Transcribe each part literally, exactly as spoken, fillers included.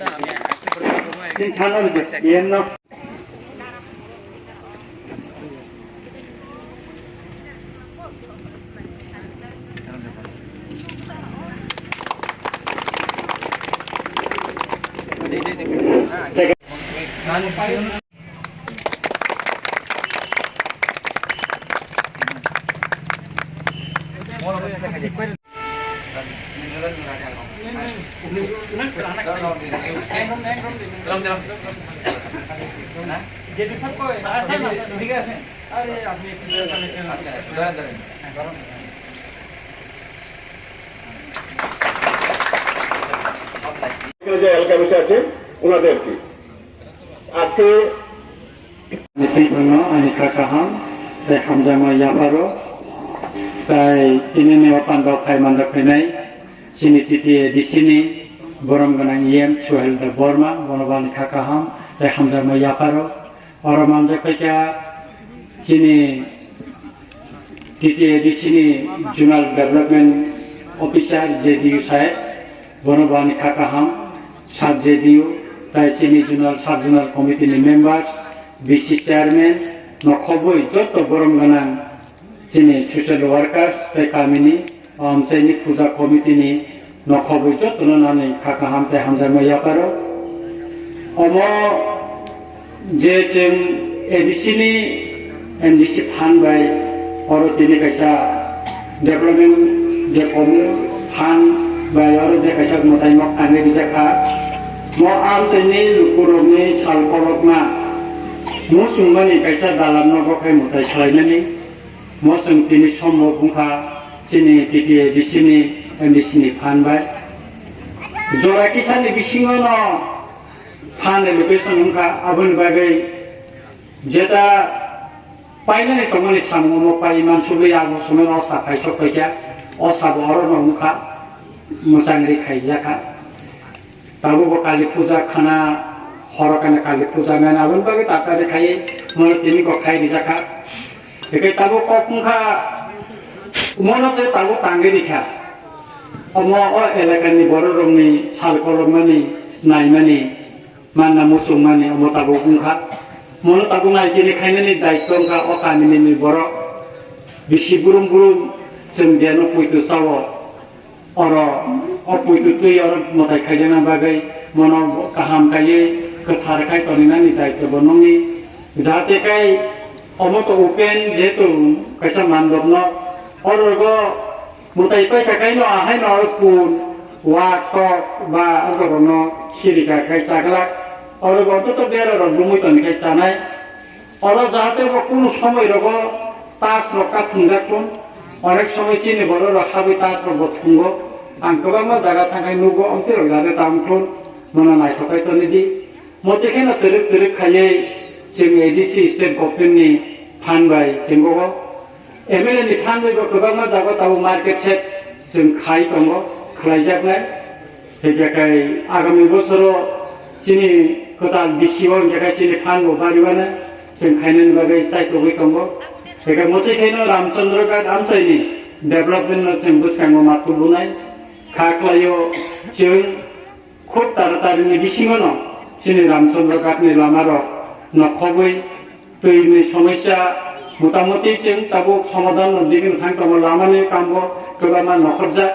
Chini sana rwdi, yen no. এখানে যে এলাকাবাসী আছে, ওনাদেরকে আজকে Nitwino ani kha kaham tei hamjakma yapharo, tei tinini o pandao khai manjak phainai chini T T A D C ni borom gwnang E M Suhel Debbarma, bono bo ani kha kaham tei hamjakma yapharo. Oro manjak phaikha chini T T A D C ni Zonal Development Officer J D U saheb, bono bo ani kha kaham, sub J D U, tei chini Zonal, Sub Zonal Committee ni members, V C Chairman, nokhobwi joto borom gwnang chini social workers tei kamini o amchaini puja committee ni nokhobwi jotono nani kha kaham tei hamjakma yapharo. Omo je chwng A D C ni M D C phan bai oro tini kaisa development je kom phan bai oro je kaisa mwtai nok tangwi rijak kha. Mo amchaini lukurokni sal kolokma muchungmani kaisa dalam nogo khe mwtai khlaimani. Mo chwng tini sombo wngkha chini T T A D C ni M D C ni phan bai. Jora kisani bisingo no phan allocation wngkha, aboni bagwi jeta painani tongmani samung omo pai mansugwi abo somoi o sa khaisok khaikha, o sabo oro no wngkha, mwchangri khaijakha. Tabuk bo Kali puja khana, horo khana Kali puja nai, aboni bagwi tatari khai mano tini kok khai rijakha. Eke tabuk kok wngkha, mono tei tabuk tangwi rikha. Omo o elakani bororokni sal kolokmani, naimani, manna muchungmani omo tabuk wngkha. Mono tabuk nai tini khainani daitto wngkha o kamini ni borok. Bisi burum burum chwng jeno puitu sao. Oro o puitu twi oro mwtai khaijakna bagwi mono kaham khaiwi kwthar khai toninani daityo bo nungni. Jahate kai omo to open jehetu kaisa mandopno oro go mwtai paikha kaino ahaino oro kun, wak, tok ba oro no khirika khai chaglak. Oro go ontoto bera rok bumui toni khai chanai. Oro jahate bo kunu somoi rogo tas rok ka thwngjak kun. Onek somoi chini borok rok habwi tas rok bo thwngo. Ang kwbangma jaga thangkhai nugo, omtwi rok jahate ta wngthun, mono naithokhai toni di. Motwi kheno twrwk twrwk khaiwi chwng A D C state government ni phan bai chwng o M L A ni phan bai bo kwbangma jaga tabuk market shed chwng khai tongo, khlaijaknai. Hingkhe kai agami bosoro chini kwtal B C O hingkhe kai chini phan bo bariwano chwng khainani bagwi chaitogwi tongo. Hingkhe motwi khaino Ramchandra Ghat amchaini development no chwng bwskango ma tubunai. Kha khlaio chwng khub tara tarini bisingono chini Ramchandra Ghat ni lama rok nokhobwi twini somosya motamoti chwng tabuk somadhan no digini thang tongo, lamani kambo kwbangma nokhorjak.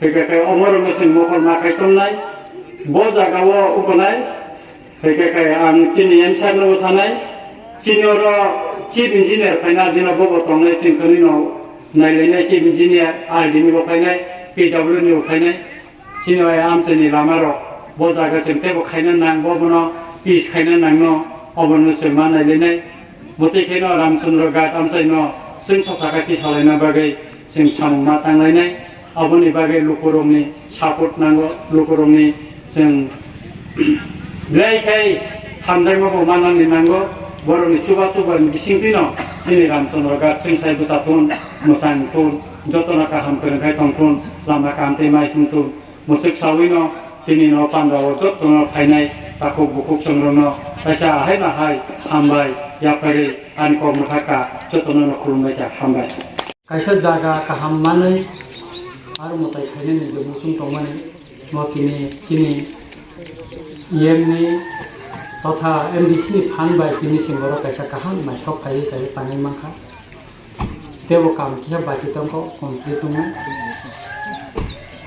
Hingkhe khe omorokno chwng mokol ma khai chongnai. Bo jagao ukonai. Hingkhe khe ang chini M C R no sanai. Chini oro chief engineer phaina dino bobo tongnai chwng khwnino nailainai chief engineer R D ni bo phainai, P W ni bo phainai. Chini bai amchaini lama rok bo jaga chwng teibo khaina nang, bo bono peace khaina nangno obono chwng ma nailainai. Motwi kheno Ramchandra Ghat amchaino chwng sasaka tisalaina bagwi chwng samung ma tanglainai. Aboni bagwi lukurokni support nango, lukurokni chwng belai khai hamjakma bo manani nango. Borokni chuba chuba ni bisingtwino chini Ramchandra Ghat chwng sai bwsa thun, mwchang thun, jotono kaham kwrwng khai tong thun, lama kaham tei mai thung thun. Mwswk sawino tini no pandao jotono phainai takhuk bukhuk chwng rokno kaisa ahai bahai hambai yapharwi ani kok mwthaka jotono no khulumbai kha, hambai. Kaisa jaga kaham manwi aro mwtai khainani je muchung tongmani no tini chini E M ni totha M D C ni phan bai tini sing oro kaisa kaham naithok kaiwi kaiwi tangwi mankha. Tebo kam kisa baki tongkho complete wngna.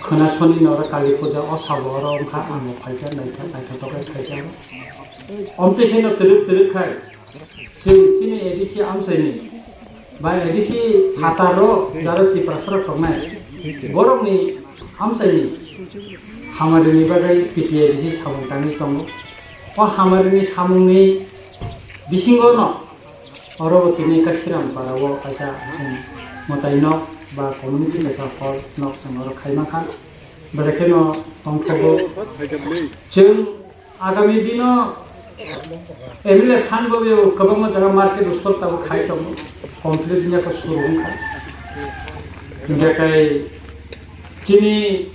Khwna soni no oro Kali puja o sabo oro wngkha, ang bo phaikha naitha-, naithotok khe khaikha. Omtwi kheno twrwk twrwk khai chwng chini A D C amchaini bai A D C phataro jaro Tiprasa rok tongnai borokni amchaini hamarini bagwi P T A D C samung tangwi tongo. O hamarini samungni bisingo no oro bo tini Kasiram para o kaisa chwng mwtai nok ba community kaisa hall nok chwng oro khai mankha. Belai kheno tongthogo. Chwng agami dino M L A phan bo beo kwbangma jaga market ustol tabuk khai tongo. Complete wngya khe suru wngkha. Hingkhe kai chini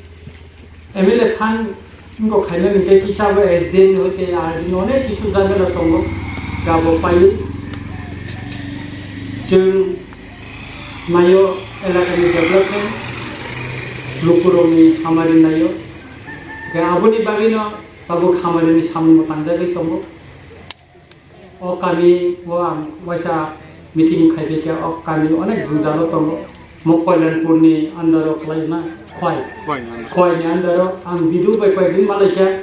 M L A phan wngkha khainani hingkhe kisa bo S D M ni hoite R D ni onek kisu jamela tongo. Gabo paiwi chwng naio elakani development, lukurokni hamari naio. Hingkhe aboni bagwino tabuk hamarini samungbo tangjagwi tongo. O kami o ang waisa meeting khaibai khe o kami onek jwngjalo tongo. Mo Kalyanpurni under o khlaima Khwai. Khwaini under o ang video bai koi din malaikha.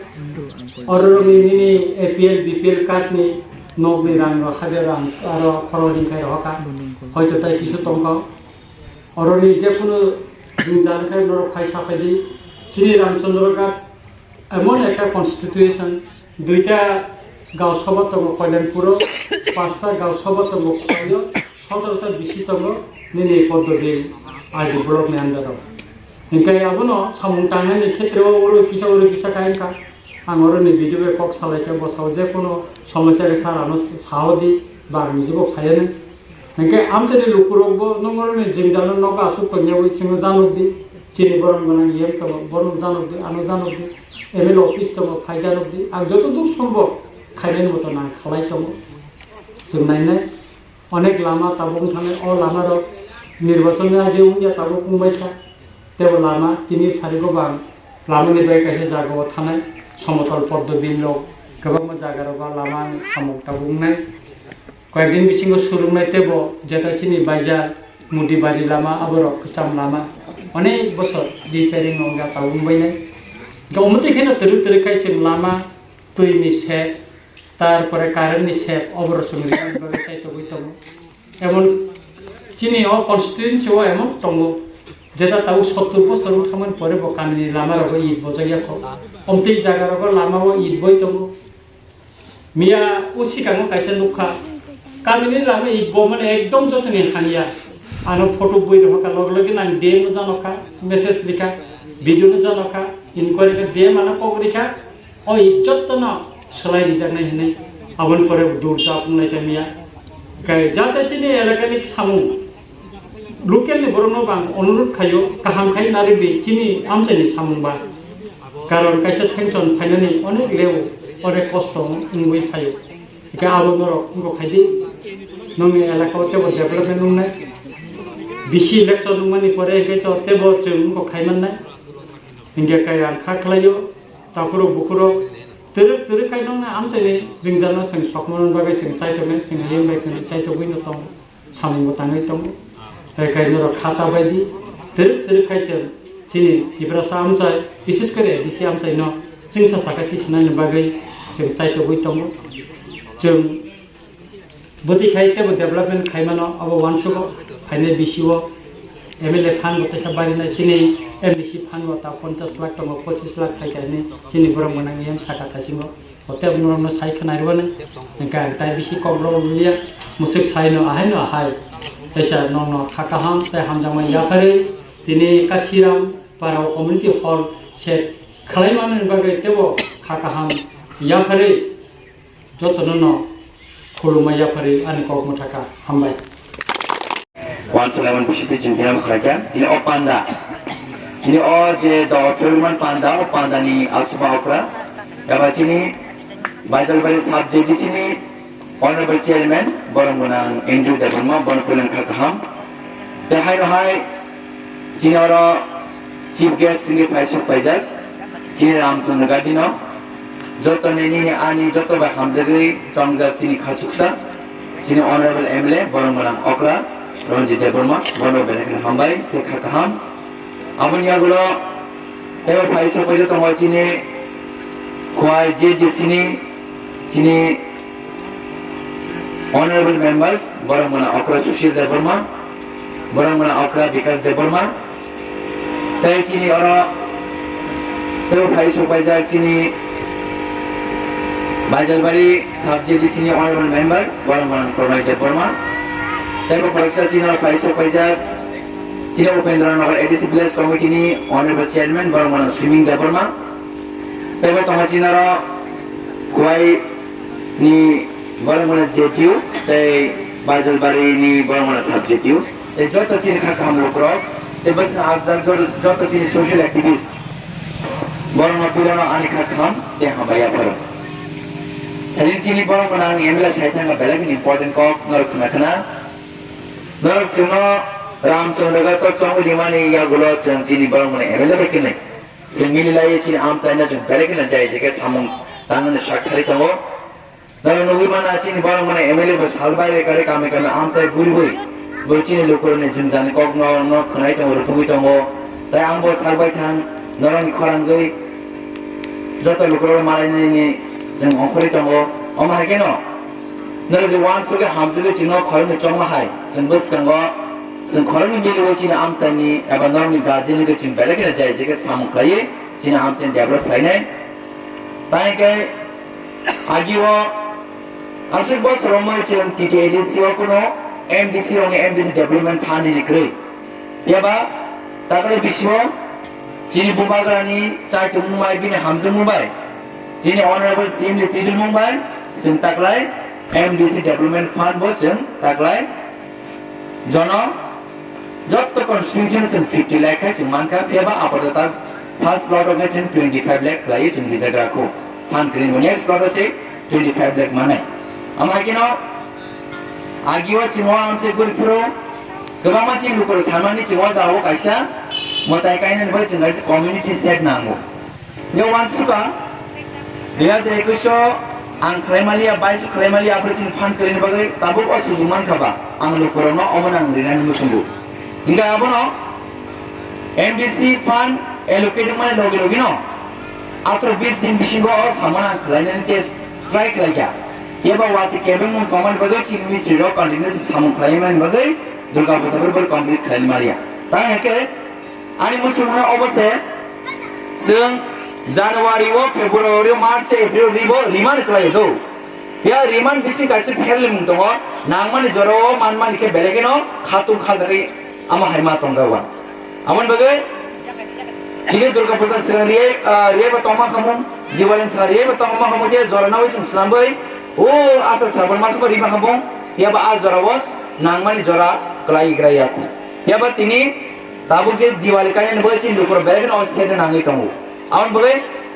Ororokni nini A P L, B P L card ni nokni rang rok, hajar rang aro khorok din khai rohorkha. Hoito tai kisu tongkha. Oroni jekunu jwngjal khe norok phai saphai di. Chini Ramchandra Ghat emon ekta constitution, duita gaon sabha tongo Kalyanpuro, pasta gaon sabha tongo Khwaio, sotorta bisi tongo nini Poddo Bill R D block ni under o. Hingkhe abono samung tangnani khetreo oro kisa oro kisa kainka. Ang oroni video bai kok salai khe bosao jekunu somosya khe sir ano sao di, ba ang nijibo phaiya nai. Hingkhe amchaini lukurokbo nong oroni jwngjal no nogo aswk tongyawi chwngno janok di, chini borom gwnang E M tongo, borom janok di, ano janok di, M L A office tongo, phai janok di. Ang joto duk sombok khainani moto nang khalai tongo. Chwng nainai. Onek lama tabuk wng thanai, o lama rok nirbachon ni age wngya tabuk wngbai kha. Tebo lama tini sari go bang lama ni bai kaisa jaga o thanai somotol poddo bin lok kwbangma jaga rogo lama ni samung tabuk wngnai. Koyek din bisingo surungnai tebo jeta chini bajar Mudibari lama aborok kwcham lama onek bosor repairing wngya tabuk wngbai nai. Ga omo twi kheno twrwk twrwk khai chwng lama twi ni sep Tarpore current ni sep, oborok chwng rinani bagwi chaitogwi tongo. Emon chini o constituency o emon tongo, jeta tabuk sottur bosor wngkha mani pore bo kamini lama rogo it bojak ya kho. Omtwi jaga rogo lama o it boi tongo. Miya o sikango kaisa nukha, kamini lama it bo mani ekdom jotoni hamya. Ano photo bui rohorkha, loge loge nang D M no janokha, message rikha, video no janokha, inquiry kha, D M ano kok rikha. O ijjot no swlai rijaknai hinwi aboni pore dur chap wngnai tongya. Kai jate chini elakani samung local ni borokno bang onurut khaio, kaham khai narwkdi chini amchaini samung ba. Karon kaisa sanction phainani onek leo, onek kosto wngwi phaio. Hingkhe abo norok wngkok khaidi, nongni elaka o tebo development wngnai. Bisi election wngmani pore hingkhe to tebo chwng wngkok khaimannai. Hingkhe kai ang kha khlaio. Takhurok bukhurok twrwk twrwk khai nokni amchaini jwngjal no chwng sokmani bagwi chwng chaitoknai, chwng hayung bai chwng chaitogwi no tongo, samung bo tangwi tongo. Hai khai norok kha ta bai di, twrwk twrwk khai chwng chini Tiprasa amchai, bises kore A D C amchai no chwngsa saka tisanani bagwi chwng chaitogwi tongo. Chwng Bwtwi khai teibo development khaimano abo uansukgo. Phainai bisi o M L A phan bo teisa barinai chini M D C phan bo ta ponchash lakh tongo, pochis lakh khai kainwi chini borok gwnang yang saka thaisingo. Hote norokno sai khwnai rwani hwnkhe ang tai bisi kok rw liya. Mwswk saino ahaino ahai teisa nokno kha kaham tei hamjakma yapharwi tini Kasiram para o community hall se khlai manani bagwi teibo kha kaham yapharwi. Jotono no khulumma yapharwi ani kok mwthakha. Hambai. One eleven bisi twi chwng khe khlaikha. Tini o panda. Tini o je doga phirman panda, o panda ni aswkma okra. Eba chini Baijalbari sub J D C ni Honorable Chairman, borom gwnang Andrew Debbarma, bono khulum kha kaham. Tei haino hai chini oro chief guest chini phaisok paijak, chini Ramchandra Gandhi no. Joto ni nini ani joto bai hamjagwi chongjak chini khasuksa, chini honorable M L A borok gwnang okra Ranjit Debbarma, bono belai kheno hambai tei kha kaham. Aboni yagulo teibo phai sok paijak tongo chini Khowai J D C ni chini honorable members, borok gwnang okra Sushil Debbarma, borok gwnang okra Bikas Debbarma, tei chini oro teibo phai sok paijak chini Baijalbari sub J D C ni honorable member, borok gwnang Pranay Debbarma, teibo khoroksa chini oro phai sok paijak chini Upendra Nagar A D C village committee ni honorable chairman, borok gwnang Swimming Debbarma, teibo tongo chini oro Khowai ni borok gwnang J D U tei Baijalbari ni borok gwnang sub J D U. Tei joto chini kha kaham lukurok, tei bwswk ajak jor-, joto chini social activist, borokno pilano ani kha kaham tei hambai yapharo. Thaini chini borok gwnang M L A sai thangkha belai kheno important kok norok khna khna. Norok chwngno Ramchandra Gator chongwi rimani yagulo chwng chini borok gwnang M L A bai khwnwi. Chwng mililaiwi chini amchaino chwng belai kheno jai jai khe samung tangmani sak thari tongo. Norok nugwi mano, chini borok mano M L A bo sal bai rekha rekha kami kami amchai guribwi bo chini lukurokni jwngjani kokno no khwnai tongo, rwtugwi tongo. Tai ang bo sal bai thang, norokni khorangwi joto lukurok malainani chwng ongkhorwi tongo. Omo hai kheno norok je uansukhe hamjagwi chwngno khoroknwi chongma hai, chwng bwskango chwng khoroknwi miliwi chini amchaini eba norokni guardian-ni chwng belai kheno jai jai khe samung khlaiwi chini amchaini develop khlainai. Tai khe Agio aswk bosor romwi chwng T T A D C o kuno M D C rokni M D C development fund hinwi kwrwi. Phiya ba takle bisingo chini bubagrani chaitumung bai bini hamjakmung bai chini honorable C M ni twijlmung bai chwng taklai M D C development fund bo chwng taklai jono jotto constituency no chwng fifty lakh khai chwng mankha, phiya ba apato ta first plot o khe chwng twenty five lakh khlaiwi chwng rijagra kho. Phan kwrwini next plot o tei twenty five lakh manai. Omo hai kheno agio chwng o amse guri phuru kwbangma chini lukurok sanmani chwng o jagao kaisa mwtai kainani bai chwng kaisa community shed nango. Hingke uansukha, dui hajar ekwis o ang khlai maliya, bais o khlai maliya, aphuru chini phan kwrwini bagwi tabuk o sujuk mankha ba, ang lukurokno omono ang rinani muchungo. Hingke abono M D C fund allocate wngmani logi logino atharo bis din bisingo o samano ang khlainani test try khlaikha. Phiya ba watwi kebengmung tongmani bagwi chini mistri rok continuous samung khlaimani bagwi Durga Puja bo complete khlaimaliya. Tamo hingke Ani muchungmano obo se, chwng January o, February o, March o, April o ribo remand khlaio do. Phiya remand bising kaisa pherlimung tongo, nangmani jora o manmani khe belai kheno khatung khajagwi ama hai ma tongjago. Aboni bagwi chini Durga Puja swkang riyai, ah, riyai bo tongma khamung, Diwali ni swkang riyai bo tongma khamung, je jora nangwi chwng swnamwi, o Asar Srabon maso bo rima khamung, phiya ba a jora o nangmani jora kwlai gra ya khu. Phiya ba tini Tabuk je Diwali kainani bagwi chini lukurok belai kheno o sede nangwi tongo. Aboni bagwi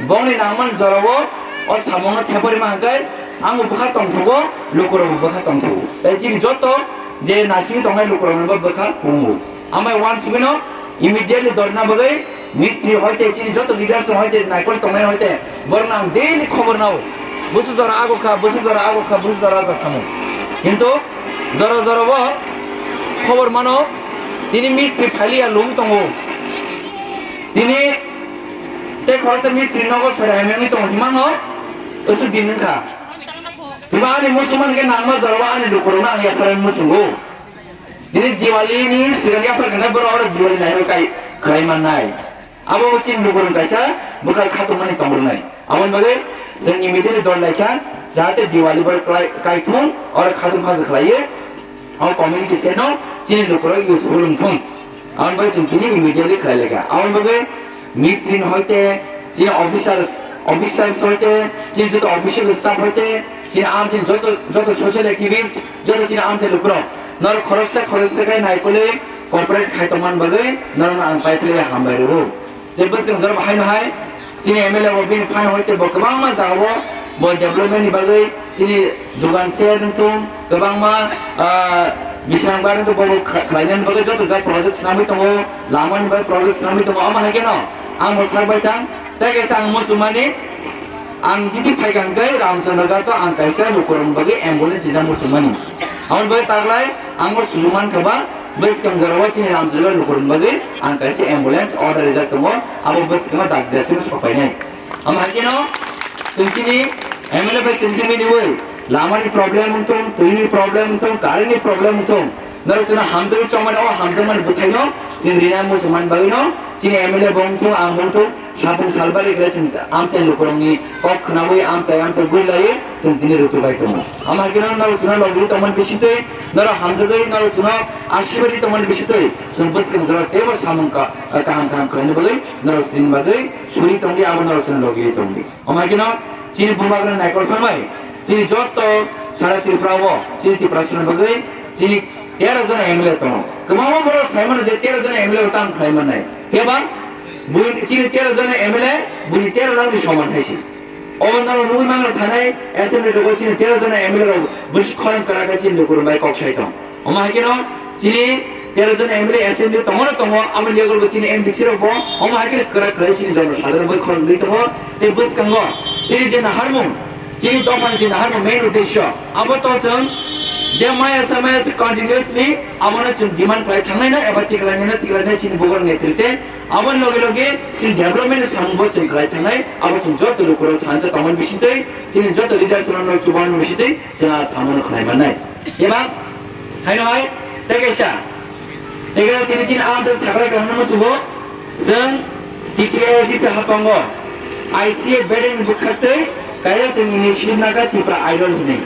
bongni nangmani jorao o samungno theparima hwnkhe angbo bwkha tongthogo, lukurokbo bwkha tongthogo. Tai chini joto je nasingwi tongnai lukuroknobo bwkha pungo. Amai uansugwino immediately dorna bagwi mistri hoite chini joto leaders hoite naikol tongnai hoite borokno ang daily khobor nao. Busu jora ago kha, busu jora ago kha, busu jora ago kha samung. Kintu jora jora o khobor mano, tini mistri phailiya lung tongo. Tini tei khoroksa mistri nogo sori hamyangwi tongo himano usuk din wngkha. Tuma ani muchungma hwnkhe nangma jora o ani lukurokno ang yapharwi muchungo. Tini Diwali ni swkang yaphar khe borok oro Diwali naino kai khlai mannai. Abo chini lukurok kaisa bwkha khatungmani tong rwnai. Aboni bagwi chwng immediately dol laikha, jahate Diwali borok klai-, kaithung, oro khatung khajak khlaiwi, o community seno chini lukurok useful wngthung. Aboni bagwi chwng tini immediately khlai laikha. Aboni bagwi mistri ni hoite, chini officers, officers hoite, chini joto official staff hoite, chini amchini joto, joto social activist, joto chini amchini lukurok, norok khoroksa khoroksa khe naikolwi cooperate khai tongmani bagwi norokno ang paiphilwi hambai rwo. Tei bwskang jorabo haino hai chini M L A bo bini phano hoite bo kwbangma jagao bo development ni bagwi chini dogan share wngthung, kwbangma, ah, bisrang bar wngthung, bo kha-, khlainani bagwi joto jat project swnamwi tongo, lamani bagwi project swnamwi tongo, omo hai kheno ang bo sak bai thang. Tei kaisa ang muchungmani Ang jiti phaikha hwnkhe Ramchandra Ghat o ang kaisa lukurokni bagwi ambulance rijak muchungmani. Aboni bagwi taklai ang bo sujuk mankha ba bwskang jorao chini Ramchandra Ghat lukurokni bagwi ang kaisa ambulance order rijak tongo, abo bwskango dakti dakti no sopainai. Amo hai kheno chwng chini M L A bai tongthimani wi lamani problem wngthung, twini problem wngthung, current ni problem wngthung, norok chwngno hamjagwi chongmani, o hamjakmani bwthaino chwng rina muchungmani bagwino chini M L A bo wngthung, ang bo wngthung, Sapung salbari khlai chwng amchaini lukurokni kok khnaui amchai amchai guri laiwi chwng tini rutuk lai tongo. Amo hai kheno norok chwngno logwi tongmani bisingtwi, norok hamjagwi norok chwngno asibadi tongmani bisingtwi chwng bwskang jora teibo samung ka-, kaham kaham khlaina bagwi norok chini bagwi suri tongdi, abo norok chwngno logwi tongdi. Amo hai kheno chini bubagra naikol phalmai chini joto sara Tripura o chini Tiprasani bagwi chini tero jona M L A tongo. Kwbangma borok sai mano je tero jona M L A bo tamo khlai mannai. Phiya ba buini chini tero jona M L A buini tero lakh ni soman hai se. Obo norok nugwi mangrok thanai assembly rogo chini tero jona M L A rok bwswk khorang kwrak khe chini lukurok bai kok sai tong. Omo hai kheno chini tero jona M L A assembly tongo no tongo, aboni yago bo chini M D C rok bo omo hai kheno kwrak khlai chini jono sadharok bai khorang nugwi tongo. Tei bwskango chini je naharmung Chini dophani je naharmung main uddesyo abo to chwng je maya sa maya se continuously abono chwng demand khlai thangnai no eba tiklai nai no tiklai nai chini bubagra netrite aboni loge loge chini development ni samung bo chwng khlai thangnai abo chwng joto lukurok thansa tongmani bisingtwi chini joto leaders rok no chubamani bisingtwi chwng a samung khlai mannai. Eba haino hai tei kaisa Tei tini chini amsa sakrai kwlangma sugo, chwng T T A D C hapango I C A bedeng bwkhaktwi kaisa chwng initiative naka Tipra Idol hwnwi.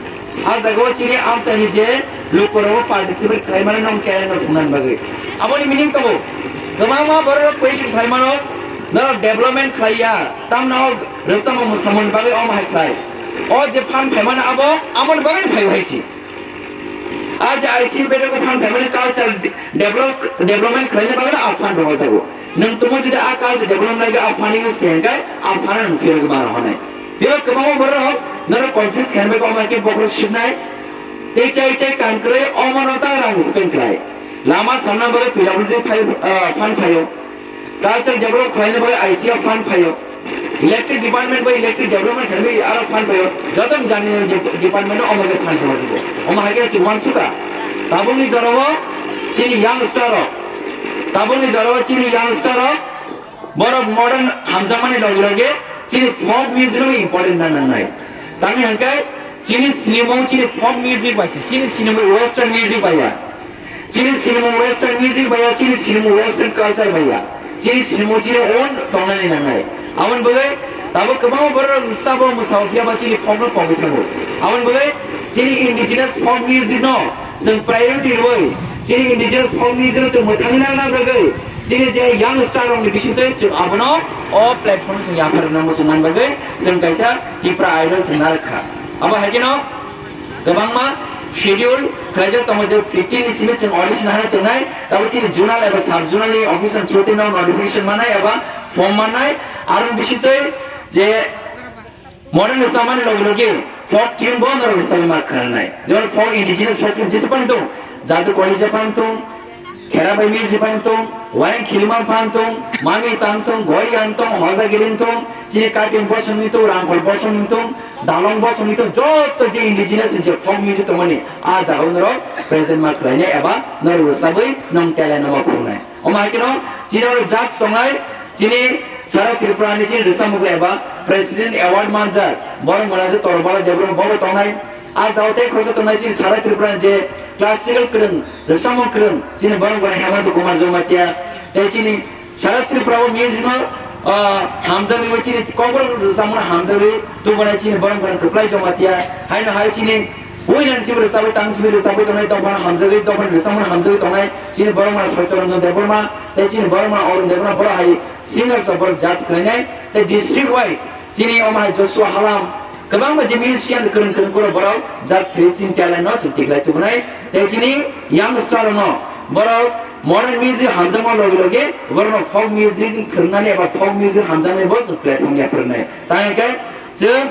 A jagao chini amsani je lukurokbo participate khlaimani nwng talent no phungnani bagwi. Aboni meaning tongo, kwbangma borok question khlaimano, norok development khlaiya, tamno rwchapmung mwsamungni bagwi omo hai khlai. O je phan phaimano abo, aboni bagwino phaibo hai se. A je I C A bedeko phan phaimani culture de-, develop, development khlaina bagwi a phan rohorjago. Nwng tongmo jodi a culture development nai a phan use khe hwnkhe a phan nwng phirogwi ma rohornai. Bebak kwbangma borok norok confuse khaina bagwi omo hai khe bokhorok sibnai. Tei chai chai kam kwrwi omo no ta rang spend khlai. Lama samna bagwi P W D phai, ah, phan phaio. Culture develop khlaina bagwi I C A fund phaio. Electric department bai electric development khlaina bagwi aro fund phaio. Joto jani de-, department o omo khe fund phaio. Omo hai khe chwng uansukha. Tabukni jorao chini youngster rok. Tabukni jorao chini youngster rok. Borok modern hamjakmani loge loge chini folk music no important na nangnai. Tamni hwnkhe chini sinimung chini folk music bai se, chini sinimung western music bai ya. Chini sinimung western music bai ya, chini sinimung western culture bai ya. Chini sinimung chini own tongnani nangnai. Aboni bagwi tabuk kwbangma borok sabo mwsao phiya ba chini folk no pogwi thango. Aboni bagwi chini indigenous folk music no chwng priority rwui chini indigenous folk music no chwng mwthangwi nang nang bagwi chini je young star rok ni bisingtwi chwng abono o platform chwng yaphar rwna muchung man bagwi chwng kaisa Tipra Idol chwng narwkha. Abo hai kheno Kwbangma schedule khlaijak tongo je fifteen ni simi chwng audition hano chengnai, tabo chini zonal eba sub zonal ni office ni through twi no notification manai eba form manai, aroni bisingtwi je modern rwchapmani logi logi folk tune bo norok rwchapwi ma khwnanai. Jemon folk indigenous folk tune jesa phano tong, Jadu Koli je phano tong, Khera bai music phano tong, Wayang Khilima phano tong, Mami tang tong, Gori ang tong, Hoja Giring tong, chini Katim Bosong ni tong, Rangkhol Bosong ni tong, Dalong Bosong ni tong, joto je indigenous je folk music tongmani, a jaga o norok present ma khlainai eba norok rwchabwi nong talent no ma phunuknai. Omo hai kheno chini oro judge tongnai, chini sara Tripura ni chini rwchapmung eba President Award manjak, borok mwnajak Torobala Debbarma bo tongnai. A jao tei khoroksa tongnai chini sara Tripura ni je classical kwrwng, rwchapmung kwrwng, chini borok bai Hemanta Kumar Jamatia, tei chini sara Tripura o music no, ah, hamjaknai bai chini kokborok rwchapmung no hamjakwi tubunai chini borok bai Kwplai Jamatia, haino hai chini buinani simi rwchapwi tang simi rwchapwi tongnai, dophano hamjakwi, dophani rwchapmung no hamjakwi tongnai chini borok ma Satya Ranjan Debbarma, tei chini borok ma Arun Debbarma, borok hai singers rok borok judge khlainai, tei district wise, Chini omo hai Joshua Halam, kwbangma je musician kwrwng kwrwng borok, borok jat khe chini talent no chwng tiklai tubunai. Tei chini young star no borok modern music hamjakma logi logi borok no folk music phwrwngnani eba folk music hamjaknai bo chwng platform ya phwrwngnai. Tang khe chwng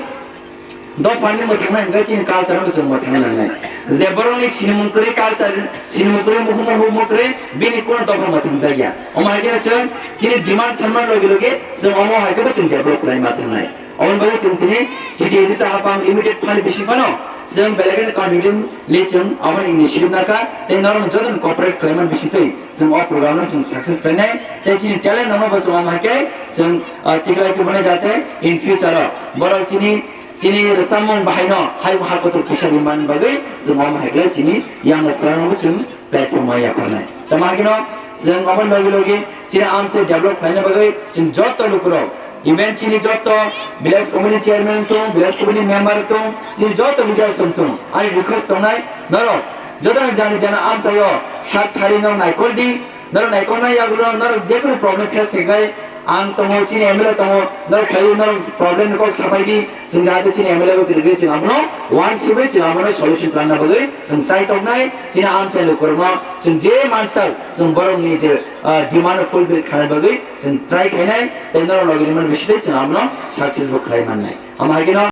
dophani mwthangna hwnkhe chini culture no chwng mwthangna nangnai. Je borok ni sinimung kwrwi culture, sinimung kwrwi muhung muhung kwrwi bini kuno dopha mwthangjakya. Omo hai khe chwng chini demand sanma logi logi chwng omo hai khe bo chwng develop khlai ma thangnai. Aboni bagwi chwng tini T T A D C Hapang Limited phani bising phano chwng belai kheno confidently chwng aboni initiative nakha tei norokno jotono cooperate khlaimani bisingtwi chwng o program no chwng success khlainai tei chini talent rokno bo chwng omo hai khe chwng, ah, tiklai tubunai jate in future o borok chini, chini rwchapmung bahaino hai ha kotor pisa rimani bagwi chwng omo hai khlai chini yang rwchapmung bo chwng platform o yapharnai. Tamo hakhe no chwng omo logi logi chini amchai develop khlaina bagwi chwng joto lukurok, even chini joto village committee chairman tong, village committee member tong, chini joto leaders tong, ani request tongnai norok joto no jani jana amchai o sak thari no naikol di, norok naikolnai yagulo norok jekunu problem face khe khai ang tongo, chini M L A tongo, norok khlaiwi norok problem ni kok sapai di, chwng jahate chini M L A bo kwrwgwi chwng abono uansugwi chwng abono solution twlangna bagwi chwng chai toknai, chini amchai lukurokno chwng je mansak chwng borokni je, ah, demand fulfill khlaina bagwi chwng try khainai, tei norok logi rimani bisingtwi chwng abono success bo khlai mannai. Omo hai kheno